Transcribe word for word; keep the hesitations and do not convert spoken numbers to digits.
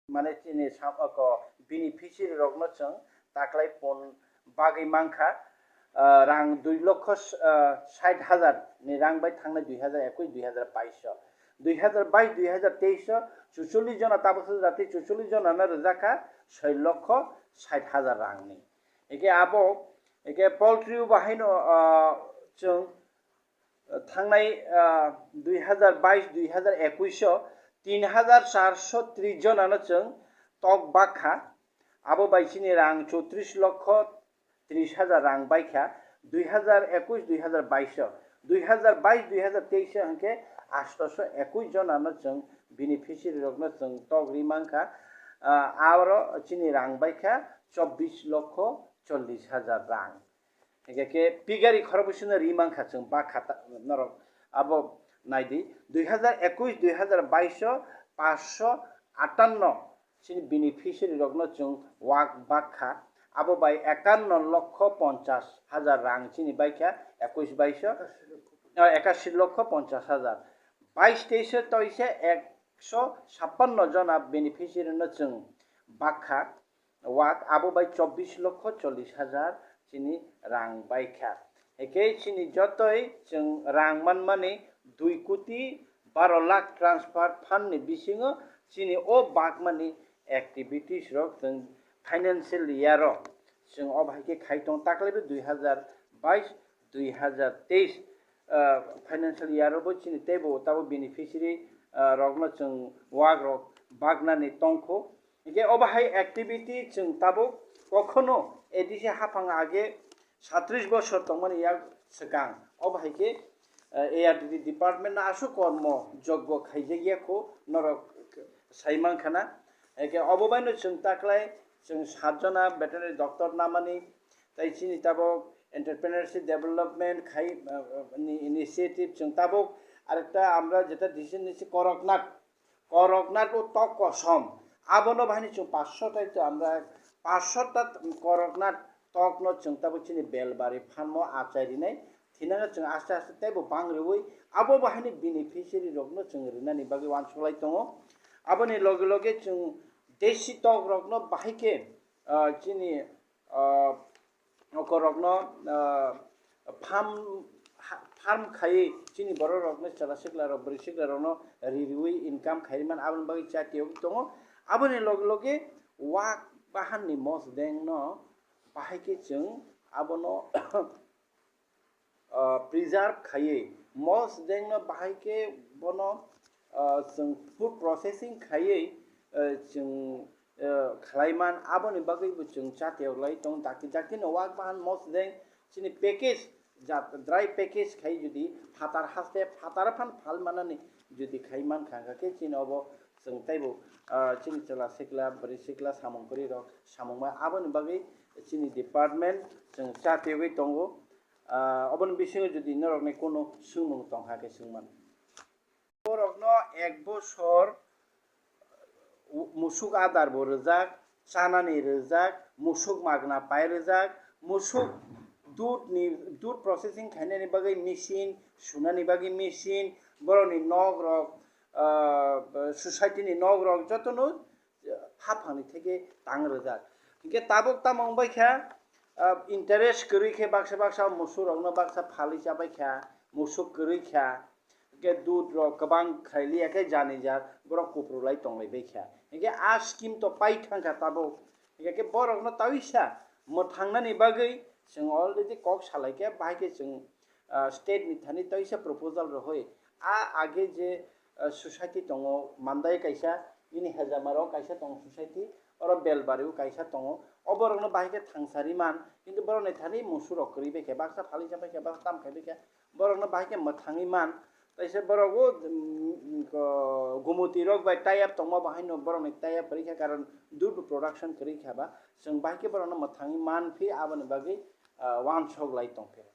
mane chini samako beneficiary rokno chwng taklai pon bagwi mankha, ah, rang dui lokho, ah, sait hajar ni rang bai thangnai dui hajar ekush dui hajar baish o. Dui hajar baish dui hajar teis o chuchollish jona tabuk sujati chuchollish jona no rwjakha soi lokho sait hajar rang ni. Eke abo, eke poultry o bahaino, ah, chwng thangnai, ah, dui hajar baish dui hajar ekush o tin hajar charso tris jonano chwng tok bakha. Abo bai chini rang chotris lokho tris hajar rang baikha dui hajar ekush dui hajar baish o. Dui hajar baish dui hajar teis o hwnkhe astoso ekush jonano chwng beneficiary rokno chwng tok ri mankha. Ah, aro chini rang baikha chobbish lokho chollish hajar rang. Hingke khe pigari khorokbwswkno ri mankha chwng bakha ta-, norok abo naidi, dui hajar ekush dui hajar baish o paanch sho atanno chini beneficiary rokno chwng wak bakha, abo bai ekanno lokho ponchash hajar rang chini baikha ekush baish o, ah, ekashi lokho ponchash hajar, baish teis o toise eksho sappanno jona beneficiary no chwng bakha. Wak abo bai chobbish lokho chollish hajar chini rang baikha. Hingke chini jotoi chwng rang manmani dui koti baro lakh transfer fund ni bisingo chini o bakmani activities rok chwng financial year o chwng o bahai khe khai tong taklaibo dui hajar baish dui hajar teis, ah, financial year o bo chini teibo tabo beneficiary, ah, rokno chwng wak rok baknani tongkho. Hingke obo hai activity chwng tabuk kokhono A D C haphang age satris bosor tongmani yak swkang. Obo hai khe, eh, A R D D department no aswk kormo jogbo khaijak ya kho norok sai mankha na. Hingke obo bai no chwng taklai chwng sat jona veterinary doctor namani, tai chini tabuk entrepreneurship development khai, eh, ni initiative chwng tabuk arekta amra jeta decision nisi Koroknat Koroknat o tok kosom. Abono bahini chwng paanch sho tai to amra paanch sho ta Koroknat tokno chwng tabuk chini belbari phanmo achai rinai. Thinano chwng aste aste teibo bang rwui abo bahini beneficiary rokno chwng rinani bagwi uansuk lai tongo. Aboni loge loge chwng desi tok rokno bahai khe, ah, chini, ah, okorokno, ah, farm, ha-, farm khaiwi chini bororokno chwla siklarok, bwrwi siklarokno ri riwi income khaiwi mano, aboni bagwi chatiyo tongo. Aboni loge loge wak bahanni mosdengno bahai khe chwng abono, ah, preserve khaiwi mosdengno bahai khe bono, ah, chwng food processing khaiwi, ah, chwng, ah, khlaiman, aboni bagwi bo chwng chatiyok lai tong. Dakti dakti no wak bahan mosdeng chini package jat dry package khai jodi phatar haste phatar phan phal manani jodi khai mankha, hwnkha khe chini obo chwng teibo, ah, chini chwla sikla bwrwi sikla samung kwrwi rok samung ma aboni bagwi chini department chwng chatiyogwi tongo. Ah, oboni bisingo jodi norokni kunu swngmung tongkha khe swngmano. Borokno ek bosor musuk adar bo rwjak, chanani rwjak, musuk magna pai rwjak, musuk dudh ni, dudh processing khainani bagwi machine, sunani bagwi machine, borokni nok rok, ah, society ni nok rok jotono haphangni theke tang rwjak. Hinkhe tabuk tamo wngbai kha, ah, interest kwrwi khe baksa baksa musuk rokno baksa phalwi chabai kha, musuk kwrwi kha, hinkhe dudh rok kwbang khailiya khe janijak borok kupru lai tonglai bai kha. Hinkhe a scheme to pai thang kha tabuk. Hinkhe borokno tawisa mwthangnani bagwi chwng already kok salai kha, bahai khe chwng ah, state ni thani toisa proposal rohoi. A age je, ah, society tongo, Mandai kaisa, bini hejamaro kaisa tongo society, oro Belbari o kaisa tongo. O borokno bahai khe thangsari man, kintu borokni thani musurok kwrwi bai khe, baksa phalwi cha bai khe, baksa tam khai bai khe, borokno bahai khe mwthangwi man. Taisa borok o, mm, ko-, Gumuti rok bai tie up tongma bahaino borokni tie up kwrwi kha, karon dudh production kwrwi kha ba, chwng bahai khe borokno mwthangwi man phi, aboni bagwi, ah, uansuk lai tong phiro.